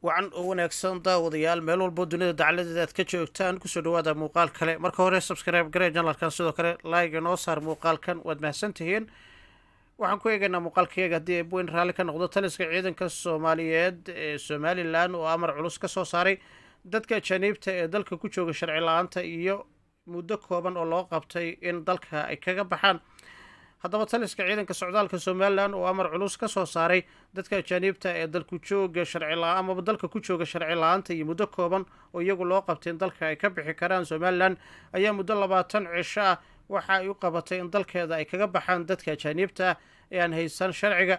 Wacan oo wanaagsan, daawadayaal, meel walbo dunida dacaladeeda aad ka joogtaan, kusoo dhawaada muuqaal kale. Marka hore subscribe garee channelkan, sidoo kale like inoo saar muuqaalkan. Waad mahadsantihiin. Waxaan ku eegaynaa muuqaalkayaga, haddii Eebweyn raalli ka noqdo, taliska ciidanka Soomaaliyeed ee Somaliland oo amar culus ka soo saaray dadka ajaaniibta ee dalka ku jooga sharci la-aanta iyo muddo kooban oo loo qabtay in dalka ay kaga baxaan. Haddaba, taliska ciidanka socdaalka Somaliland oo amar culus ka soo saaray dadka ajaaniibta ee dalku jooga sharci la amaba dalka ku jooga sharci la-aanta iyo muddo kooban oo iyagu loo qabtay in dalka ay ka bixi karaan Somaliland ayaa muddo 20 cisho ah waxa ay u qabatay in dalkeeda ay kaga baxaan dadka ajaaniibta ah ee aan haysan sharciga.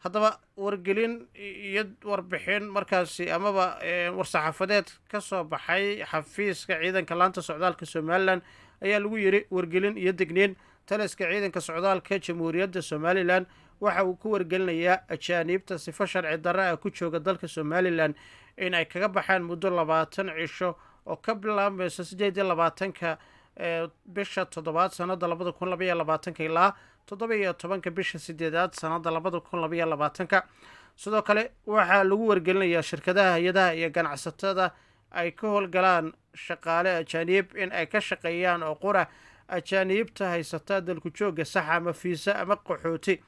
Haddaba, wargelin iyo warbixin markaasi amaba war-saxaafadeed ka soo baxay xafiiska ciidanka laanta socdaalka Somaliland ayaa lagu yiri: wargelin iyo degniin. Taliska ciidanka socdaalka Jamhuuriyadda Somaliland waxa uu ku wargelinayaa ajaaniibta sifo sharci darro ah ku jooga dalka Somaliland in ay kaga baxaan muddo 20 cisho oo ka bilaabmaysa 28-ka bisha toddobaad sanada 2022-ka ilaa 17-ka bisha sideedaad sanada 2022-ka. Sidoo kale waxaa lagu wargelinayaa shirkadaha, hay-adaha iyo ganacsatada ay ka howlgalaan shaqaale ajaaniib in ay ka shaqeeyaan oo qura ajaaniibta haysata dalku jooga saxa ama fiisa ama qaxooti.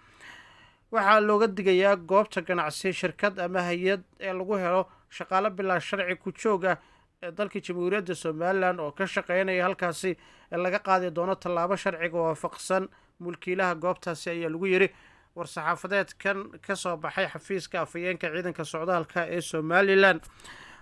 Waxaa looga digayaa goobta ganacsi, shirkad ama hay-ad ee lagu helo shaqaale bilaa sharci ku joog ah ee dalka Jamhuuriyadda Somaliland oo ka shaqeynaya halkaasi ee laga qaadi doono tallaabo sharciga waafaqsan mulkiilaha goobtaasi, ayaa lagu yiri war-saxaafadeedkan ka soo baxay xafiiska afhayeenka ciidanka socdaalka ee Somaliland.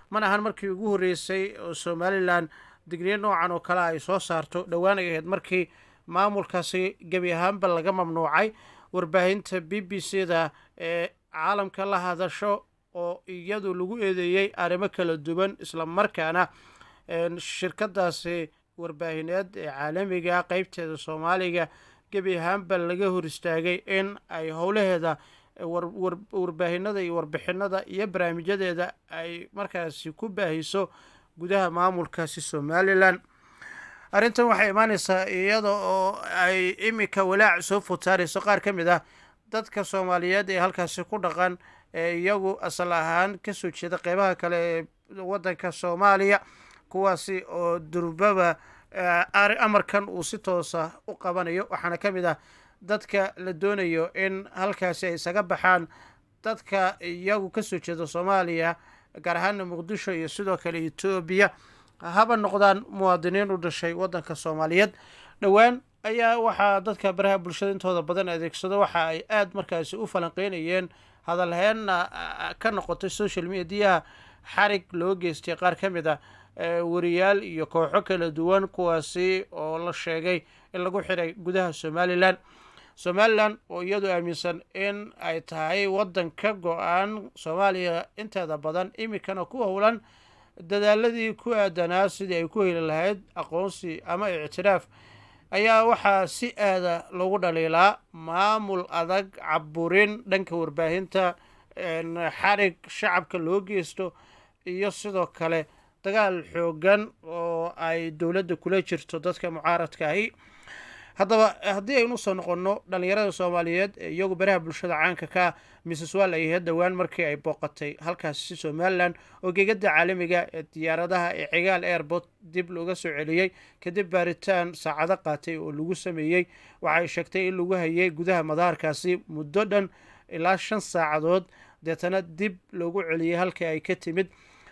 Mana ahan markii ugu horreysay oo Somaliland digniin noocan oo kale ay soo saarto. Dhowaan ay ahayd markii maamulkaasi gebi ahaanba laga mamnuucay warbaahinta BBC da ee caalamka la hadasho, oo iyadu lagu eedeeyey arrimo kala duwan, isla markaana shirkadaasi warbaahineed ee caalamiga qeybteeda Soomaaliga gebi ahaanba laga hor istaagay in ay howlaheeda warbaahinada iyo warbixinada iyo barnaamijyadeeda ay markaasi ku baahiso gudaha maamulkaasi Somaliland. Arrintan waxay imaaneysaa iyada oo ay iminka walaac soo food saareyso qaar ka mid ah dadka Soomaaliyeed ee halkaasi ku dhaqan ee iyagu asal ahaan kasoo jeeda qeybaha kale ee waddanka Soomaaliya, kuwaasi oo durbaba amarkan uu si toosa u qabanayo. Waxaana ka mid ah dadka la doonayo in halkaasi ay isaga baxaan dadka iyagu kasoo jeeda Soomaaliya, gaar ahaana Muqdisho iyo sidoo kale Etoobiya, haba noqdaan muwaadiniin u dhashay waddanka Soomaaliyeed. Dhowaan ayaa waxaa dadka baraha bulshada intooda badan adeegsado waxa ay aada markaasi u falanqeynayeen, hadalheenna ka noqotay social mediaha, xarig loo geystay qaar ka mid ah wariyaal iyo kooxo kala duwan, kuwaasi oo la sheegay in lagu xiray gudaha Somaliland. Somaliland oo iyadu aaminsan in ay tahay waddan ka go-an Soomaaliya inteeda badan, iminkana ku howlan dadaaladii ku aadanaa sidii ay ku heli lahayd aqoonsi ama ictiraaf, ayaa waxaa si aada loogu dhaliilaa maamul adag, caburin dhanka warbaahinta, xarig shacabka loo geysto iyo sidoo kale dagaal xoogan oo ay dowladda kula jirto dadka mucaaradka ahi. Haddaba, haddii aynu usoo noqonno dhalinyarada Soomaaliyeed ee iyagu baraha bulshada caanka ka ah, Mrs Wall ay ahayd dhowaan markii ay booqatay halkaasi Somaliland oo gegada caalamiga ee diyaaradaha ee Cigaal Airport dib looga soo celiyey kadib baaritaan saacado qaatay oo lagu sameeyey. Waxay sheegtay in lagu hayay gudaha madaarkaasi muddo dhan ilaa 5 saacadood, deetana dib loogu celiyey halkii ay ka timid.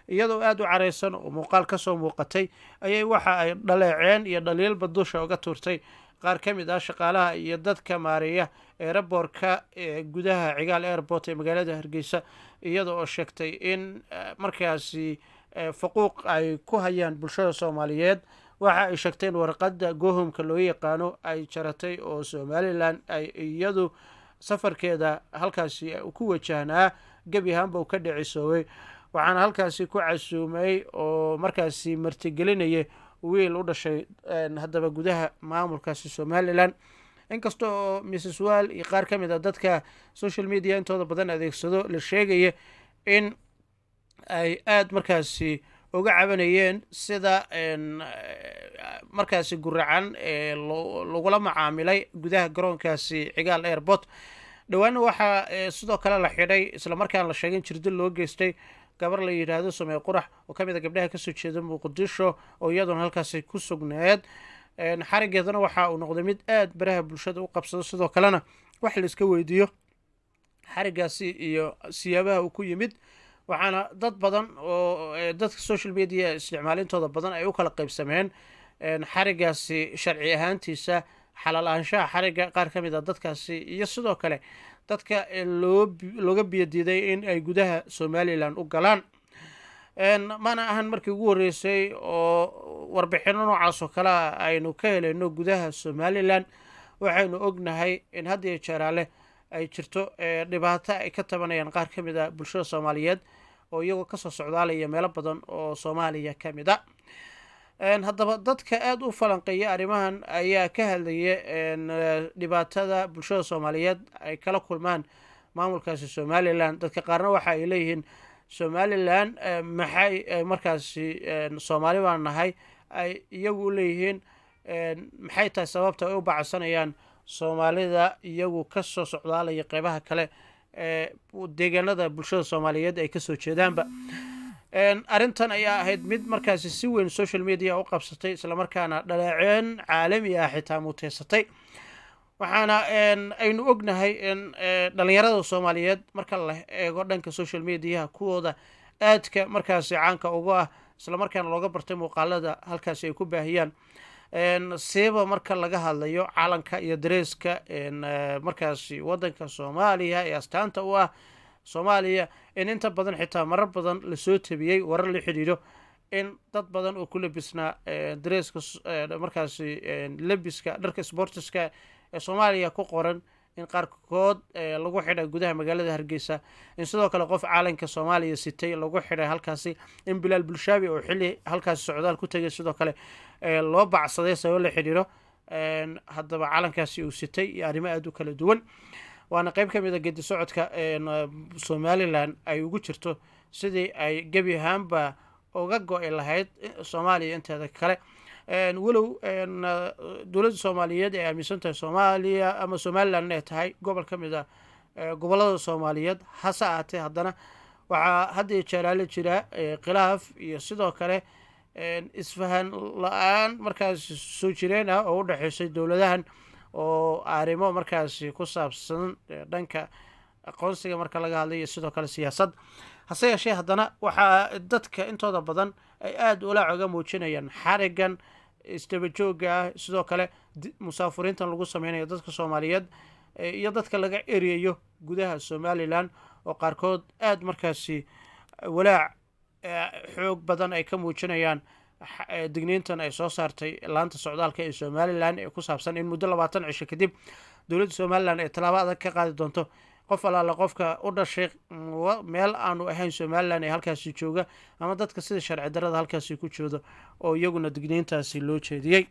Iyadoo aada u careysan oo muuqaal kasoo muuqatay ayay waxa ay dhaleeceen iyo dhaliilba dusha uga tuurtay qaar ka mid ah shaqaalaha iyo dadka maareeya airportka ee gudaha Cigaal Airport ee magaalada Hargeysa, iyada oo sheegtay in markaasi faquuq ay ku hayaan bulshada Soomaaliyeed. Waxa ay sheegtay in warqadda go homeka loo yaqaano ay jaratay oo Somaliland ay iyadu safarkeeda halkaasi ku wajahnaa gebi ahaanba uu ka dhicisoobay. Waxaana halkaasi ku casuumay oo markaasi martigelinayay wiil u dhashay haddaba gudaha maamulkaasi Somaliland. Inkasta oo Mrs Wall iyo qaar ka mid ah dadka social media intooda badan adeegsado la sheegaya in ay aada markaasi uga cabanayeen sida markaasi guracan ee lagula macaamilay gudaha garoonkaasi Cigaal Airport, dhowaana waxaa sidoo kale la xidhay, islamarkaana la sheegay in jirdil loo geystay Gabar la yidhaahdo Samee Qurax oo ka mid a gabdhaha kasoo jeeda Muqdisho oo iyaduna halkaasi ku sugneed, xarigeedana waxa uu noqday mid aada baraha bulshada u qabsado. Sidoo kalena wax la iska weydiiyo xarigaasi iyo siyaabaha uu ku yimid, waxaana dad badan oo dadka social media isticmaalintooda badan ay u kala qaybsameen xarigaasi sharci ahaantiisa, xalaal ahaanshaha xariga qaar ka mid a dadkaasi, iyo sidoo kale dadka looga biyadiiday in ay gudaha Somalilan u galaan. Mana ahan markii ugu horreysay oo warbixino noocaas oo kale ah aynu ka helayno gudaha Somalilan. Waxaynu ognahay in had iyo jeeraale ay jirto dhibaato ay ka tabanayaan qaar ka mid a bulshada Soomaaliyeed oo iyagoo kasoo socdaalaya meelo badan oo Soomaaliya ka mid a. Haddaba dadka aada u falanqeeya arrimahan ayaa ka hadlaya dhibaatada bulshada Soomaaliyeed ay kala kulmaan maamulkaasi Somalilan. Dadka qaarna waxa ay leeyihiin, Somalilan maxay markaasi Soomaali baan nahay ay iyagu u leeyihiin, maxay tahay sababta ay u bacsanayaan Soomaalida iyagu kasoo socdaalaya qeybaha kale ee deegaanada bulshada Soomaaliyeed ay kasoo jeedaanba? Arrintan ayaa ahayd mid markaasi si weyn social media u qabsatay, islamarkaana dhaleeceen caalami ah xitaa muteysatay. Waxaana aynu ognahay in dhalinyarada Soomaaliyeed, marka la eego dhanka social mediaha, kuwooda aadka markaasi caanka uga ah islamarkaana looga bartay muuqaalada halkaasi ay ku baahiyaan, siiba marka laga hadlayo calanka iyo dareeska markaasi waddanka Soomaaliya ee astaanta u ah Soomaaliya, in inta badan xitaa marar badan lasoo tabiyey warar la xidhiidho in dad badan oo ku labisnaa dareeska markaasi labiska dharka sportiska ee Soomaaliya ku qoran in qaarkood lagu xidhay gudaha magaalada Hargeysa, in sidoo kale qof caalanka Soomaaliya sitay lagu xidhay halkaasi, in Bilaal Bulshaabi oo xilli halkaasi socdaal ku tegay sidoo kale loo bacsaday sabab la xidhiidho haddaba calankaasi uu sitay iyo arrimo aada u kala duwan. Waana qeyb ka mid a geedi socodka Somalilan ay ugu jirto sidii ay gebi ahaanba uga go-i lahayd Soomaaliya inteeda kale, walow dowladda Soomaaliyeed ay aaminsan tahay Soomaaliya ama Somalilan inay tahay gobol ka mid a gobollada Soomaaliyeed. Hase ahaatee, haddana waxaa hadda iyo jeeraale jira khilaaf iyo sidoo kale isfahan la-aan markaasi soo jireen ah oo u dhexeysay dowladahan, oo arrimo markaasi ku saabsan dhanka aqoonsiga marka laga hadlayo, sidoo kale siyaasad. Hase yeeshee, haddana waxaa dadka intooda badan ay aada walaac oga muujinayaan xarigan isdaba joogga ah, sidoo kale musaafuriintan lagu sameynayo dadka Soomaaliyeed iyo dadka laga eriyayo gudaha Somalilan, oo qaarkood aada markaasi walaac xoog badan ay ka muujinayaan digniintan ay soo saartay laanta socdaalka ee Somalilan ee ku saabsan in muddo 20 cisho kadib dowladda Somalilan ay tallaabo adag ka qaadi doonto qof allaale qofka u dhashay meel aanu ahayn Somalilan ee halkaasi jooga, ama dadka sida sharci darada halkaasi ku jooda oo iyaguna digniintaasi loo jeediyey.